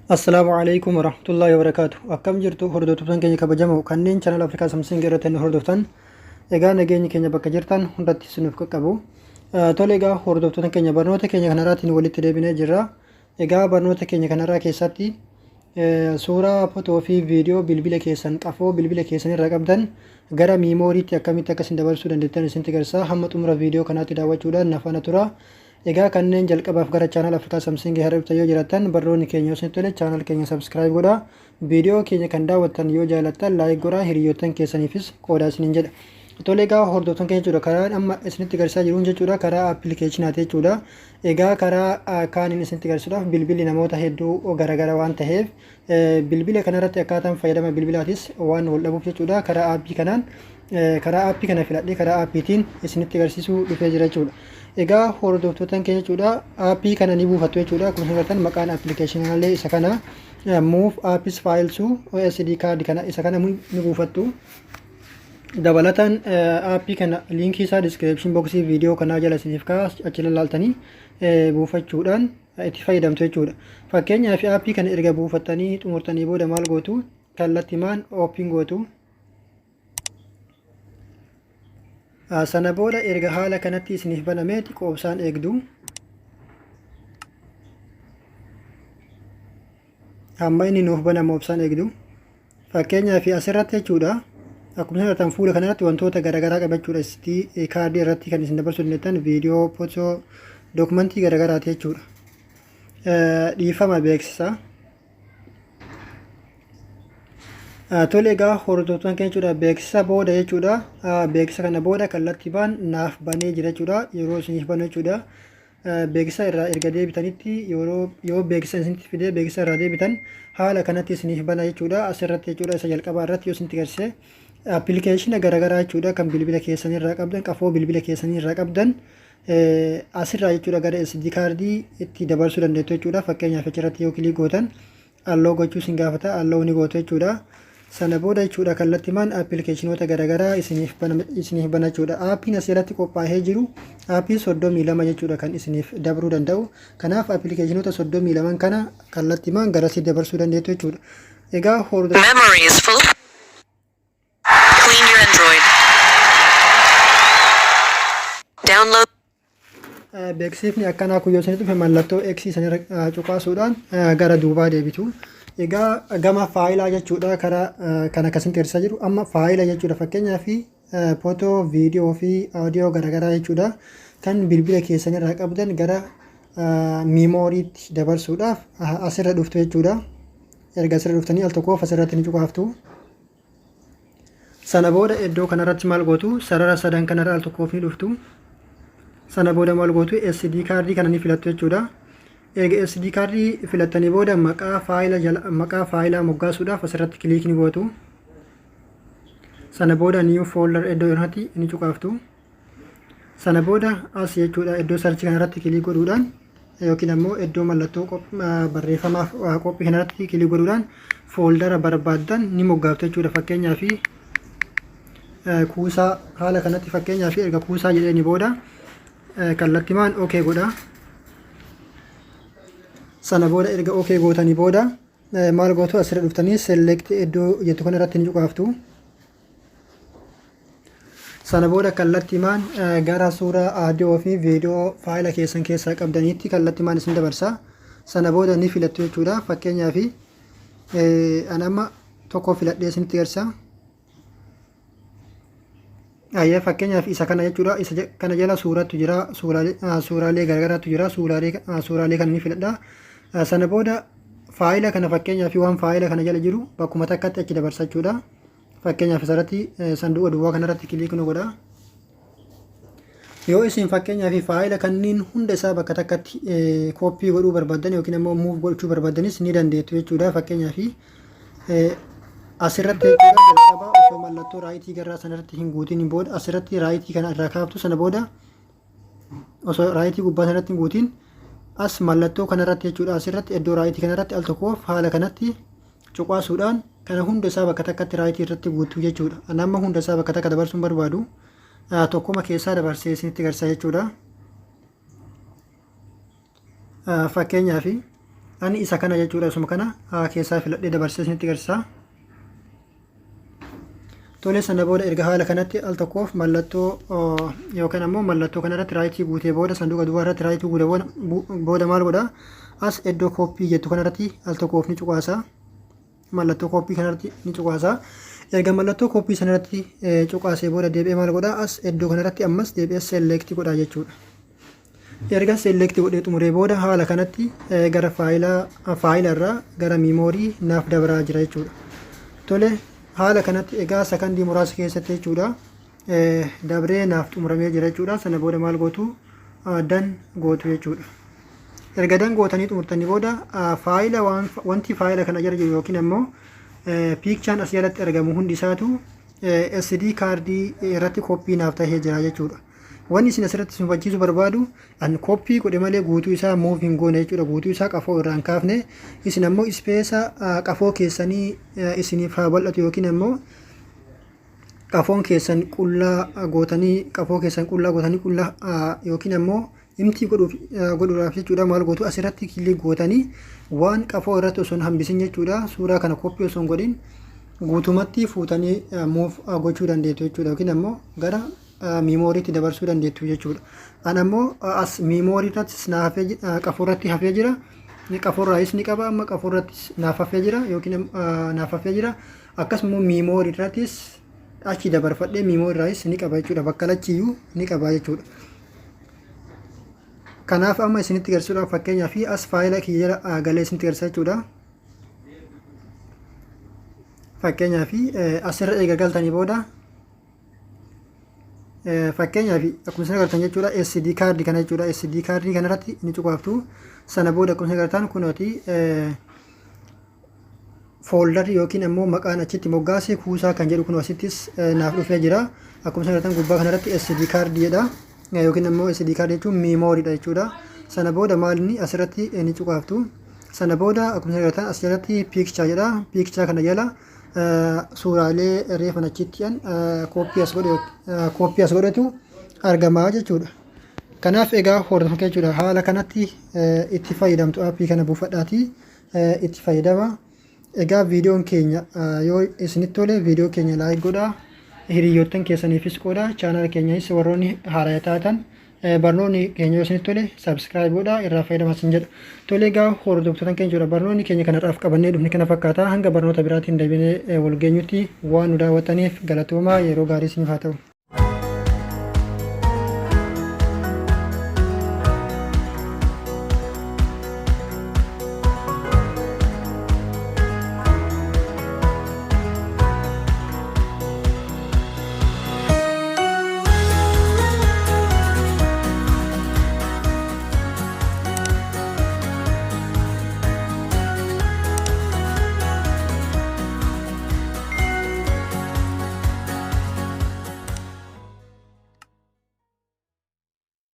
Assalaamu alaikum warahmatullahi wabarakaatu. Akkam jirtu hordoftoota keenya kabajamoo kanneen channel Afrikaa Samsung irratti nu hordoftan. Egaa nageenyi keenya bakka jirtan hundatti isiniif qaqqabu. Tole, egaa hordoftoota keenya, barnoota keenya kanarraatiin walitti deebinee jirra. Egaa barnoota keenya kanarraa keessatti suuraa, fotoo fi viidiyoo bilbila keessan, qafoo bilbila keessan irraa qabdan gara miimooriitti akkamitti akka isin dabarsuu dandeettan isinitti agarsiisa. Hamma xumura viidiyoo kanaatti daawwachuudhaan na faana tura. Egaa kanneen jalqabaaf gara channel Afrikaa Samsung har'a dhuftan yoo jiraattan, barnoonni keenya yoo isinitti tole channel keenya subscribe godhaa. Viidiyoo keenya kan daawwattan yoo jaalattan like godhaa, hiriyoottan keessaniifis qoodaa isiniin jedha. Tole, egaa hordoftoota keenya jechuudha, karaan amma isinitti agarsiisaa jiruun jechuudha karaa appilikeeshinaati jechuudha. Egaa karaa kaaniin isinitti agarsiisuudhaaf bilbilli namoota hedduu garaagara waan ta'eef, bilbila kanarratti akkaataan fayyadama bilbilaatis waan wal dhabuuf jechuudha, karaa aappii kanaan, karaa aappii kana filadhee karaa aappiitiin isinitti agarsiisuu dhufee jira jechuudha. Egaa hordoftoota keenya jechuudha, aappii kana ni buufattu jechuudha. Akkuma isin agartan maqaan appilikeeshinaallee isa kana, Move Apps Files to SD Card, kana isa kana ni buufattu. Dabalataan aappii kana liinkii isaa description boxii viidiyoo kanaa jala isiniif ka'a, achi ilaaltanii buufachuudhaan itti fayyadamtu jechuudha. Fakkeenyaaf, aappii kana erga buufattanii xumurtanii booda maal gootu? Kallattimaan open gootu. Sana booda erga haala kanatti isiniif banamee xiqqoo obsaan eegdu. Hamma inni nuuf banamu obsaan eegdu. Fakkeenyaaf, asirratti jechuudha. Akkuma isin agartan fuula kanarratti wantoota garaagaraa qabachuudha. SD kaardii irratti kan isin dabarsuu dandeettan viidiyoo, footoo, dookumentii garaagaraati jechuudha. Dhiifama, beeksisa. Tole, egaa hordoftoota keenya jechuudha, beeksisa booda jechuudha, beeksisa kana booda kallattii baan naaf banee jira jechuudha. Yeroo isiniif banu jechuudha, beeksisa irraa erga deebitanitti, yeroo yoo beeksisa isinitti fidee beeksisa irraa deebitan, haala kanatti isiniif bana jechuudha. Asirratti jechuudha, isa jalqabaa irratti yoo isinitti agarsiise, appilikeeshina garaagaraa jechuudha kan bilbila keessanii irraa qabdan, qafoo bilbila keessanii irraa qabdan asirraa jechuudha gara SD kaardii itti dabarsuu dandeettu jechuudha. Fakkeenyaaf, achirratti yoo click gootan allow gochuu isin gaafata, allow ni gootu jechuudha. Sana booda jechuudha kallattimaan appilikeeshinoota garaagaraa isiniif bana jechuudha. Aappiin as jalatti qophaa'ee jiru aappii 32 jechuudha kan isiniif dabruu danda'u. Kanaaf appilikeeshinoota 32 kana kallattimaan garasii dabarsuu dandeettu jechuudha. Egaa hordoftoota Memory is full. Clean your Android. Download. Beeksifni akkanaa kun yoo isinitti dhufe mallattoo X sanirra cuqaasuudhaan gara duubaa deebitu. Egaa gama faayilaa jechuudha, karaa kan akkasitti agarsiisaa jiru amma faayila jechuudha, fakkeenyaaf footoo, viidiyoo fi audiyoo garaagaraa jechuudha kan bilbila keessanirraa qabdan gara miimooriitti dabarsuudhaaf asirra dhuftu jechuudha. Erga asirra dhuftanii al tokkoof asirratti ni cuqaaftu. Sana booda iddoo kanarratti maal gootu? Sarara sadan kanarra al tokkoof ni dhuftu. Sana booda maal gootu? SD kaardii kana ni filattu jechuudha. Erga SD kaardii filattanii booda maqaa faayila jala, maqaa faayilaa moggaasuudhaaf asirratti click ni gootu. Sana booda new folder iddoo irratti ni cuqaaftu. Sana booda as jechuudha iddoo search kanarratti click godhuudhaan yookiin ammoo iddoo mallattoo barreeffamaaf qophii kanarratti click godhuudhaan fooldara barbaaddan ni moggaaftu jechuudha. Fakkeenyaaf, kuusaa, haala kanatti, fakkeenyaaf erga kuusaa jedheeni booda kallattimaan okay godha. Sana booda erga okay gootanii booda maal gootu? Asirra dhuftanii select iddoo jettu kanarratti ni cuqaaftu. Sana booda kallattimaan gara suuraa, audiyoo fi viidiyoo faayila keessan keessaa qabdaniitti kallattimaan isin dabarsa. Sana booda ni filattu jechuudha. Fakkeenyaaf, ani amma tokko filadhee isinitti agarsiisa. Ayyee, fakkeenyaaf isa kana jechuudha. Isa kana jala suuratu jira. Suuraalee garaagaraatu jira. Suuraalee kana ni filadha. Sana booda faayila kana, fakkeenyaaf waan faayila kana jala jiru bakkuma takkatti achi dabarsa jechuudha. Fakkeenyaaf, asirratti sanduuqa duwwaa kanarratti click nu godha. Yoo isin fakkeenyaaf faayila kanneen hunda isaa bakka takkatti kooppii godhuu barbaaddan yookiin immoo move gochuu barbaaddanis ni dandeettu jechuudha. Fakkeenyaaf, asirratti jechuudha, jalqaba osoo mallattoo raayitii garraa sanarratti hin guutiin booda asirratti raayitii kana irraa kaaftu. Sana booda osoo raayitii gubbaa sanarratti hin guutiin as mallattoo kanarratti jechuudha, asirratti iddoo raayitii kanarratti al tokkoof haala kanatti cuqaasuudhaan kana hunda isaa bakka takkatti raayitii irratti guutuu jechuudha. Ani amma hunda isaa bakka takka dabarsuun barbaadu, tokkuma keessaa dabarsee isinitti agarsiisa jechuudha. Fakkeenyaaf, Ani isa kana jechuudha, isuma kana keessaa filadhee dabarsee isinitti agarsiisa. Tole, sana booda erga haala kanatti al tokkoof mallattoo yookaan ammoo mallattoo kanarratti right guutee booda, sanduuqa duwwaa irratti right guutee booda maal godha? As iddoo copy jettu kanarratti al tokkoof ni cuqaasa. Mallattoo copy kanarratti ni cuqaasa. Erga mallattoo copy sanarratti cuqaasee booda deebi'ee maal godha? As iddoo kanarratti ammas deebi'ee select godha jechuudha. Erga select godhee xumuree booda haala kanatti gara faayila irraa gara memory naaf dabaraa jira jechuudha. Tole, haala kanatti egaa sakandii muraasa keessatti jechuudha dabree naaf xumuramee jira jechuudha. Sana booda maal gootu? Done gootu jechuudha. Erga done gootanii xumurtanii booda faayila wanti faayila kana jala jiru yookiin ammoo picture'n as jalatti argamu hundi isaatu SD card irratti copy naaf tahee jira jechuudha. Wanni isin asirratti isin hubachiisuu barbaadu, an copy godhe malee guutuu isaa move hin goone jechuudha. Guutuu isaa qafoo irraa hin kaafne. Isin ammoo space qafoo keessanii isiniif haa bal'atu yookiin ammoo qafoon keessan qullaa gootanii, qafoo keessan qullaa gootanii, qullaa yookiin ammoo empty godhuudhaaf jechuudha, maal gootu? Asirratti click gootanii waan qafoo irratti osoo hin hambisin jechuudha, suuraa kana copy osoo hin godhin guutumatti fuutanii move gochuu dandeettu jechuudha yookiin ammoo gara memorytti dabarsuu dandeettu jechuudha. An ammoo as memory irrattis naaf hafee, qafoo irratti hafee jira. Qafoo irraayis ni qaba, amma qafoo irrattis naaf hafee jira yookiin naaf hafee jira. Akkasuma memory irrattis achi dabarfadhee memory irraayis ni qaba jechuudha. Bakka lachiyyuu ni qaba jechuudha. Kanaaf amma isinitti agarsiisuudhaaf, fakkeenyaa fi as faayila kiyya jala galee isinitti agarsiisa jechuudha. Fakkeenyaa fi asirra eega galtanii booda, fakkeenyaaf akkuma isin agartan jechuudha, SD card kana jechuudha, SD card kanarratti ni cuqaaftu. Sana booda akkuma isin agartan kunooti folderri yookiin ammoo maqaan achitti moggaase kuusaa kan jedhu kun asittis naaf dhufee jira. Akkuma isin agartan gubbaa kanarratti SD card jedha yookiin ammoo SD card jechuun memorydha jechuudha. Sana booda maal inni asirratti ni cuqaaftu. Sana booda akkuma isin agartan as jalatti picture jedha. Picture kana jala suuraalee reefan achitti copy as godhetu argamaa jechuudha. Kanaaf egaa hordofaa jechuudha, haala kanatti itti fayyadamtu. App kana buufadhaatii itti fayyadama. Egaa viidiyoon keenya yoo isinitti tole, viidiyoo keenya like godhaa, hiriyoottan keessaniifis qoodaa, chaanala keenyas warroonni haaraa taatan barnoonni keenya yoo isinitti tole subscribe godhaa irraa fayyadamaa isin jedha. Tole, egaa hordoftoota keenya jechuudha, barnoonni keenya kanarraaf qabannee dhufne kana fakkaata. Hanga barnoota biraatiin deebinee wal geenyutti waan nu daawwattaniif galatoomaa, yeroo gaarii isiniif haa ta'u.